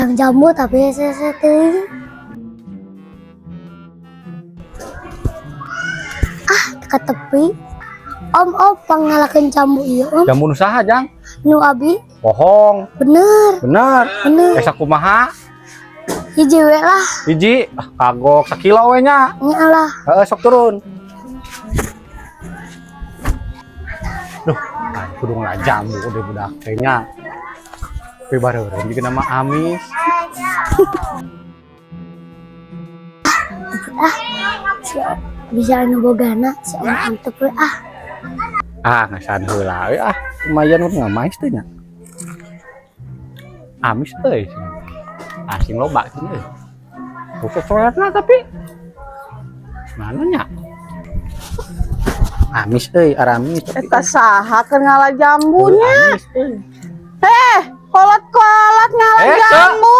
Yang jambu tapi hese teuing. Ah, teka tepi. Om, om, pangngalakeun jambu ieu, Om. Jambu nu saha, Jang? Nu abi. Bohong. Bener. Bener. Bener. Esa kumaha? Hiji we lah. Hiji, ah, kagok sakilo we nya. Nya lah. Heeh, sok turun. Duh, aing kudu ngala jambu deh budak teh nya. Tapi bareureun juga nama amis. Ah, si bisa anu bogana si Om antep we ah. Ah, ngasan heula we ah. Lumayan mah ngamais teh nya. Amis euy. Asing loba cenah euy. Khusus soalna tapi mana nya? Amis euy, aramis tapi. Eta saha keur ngala jambunya? Amis euy. Eh, kolot-kolot ngala Eh, Cak. jambu.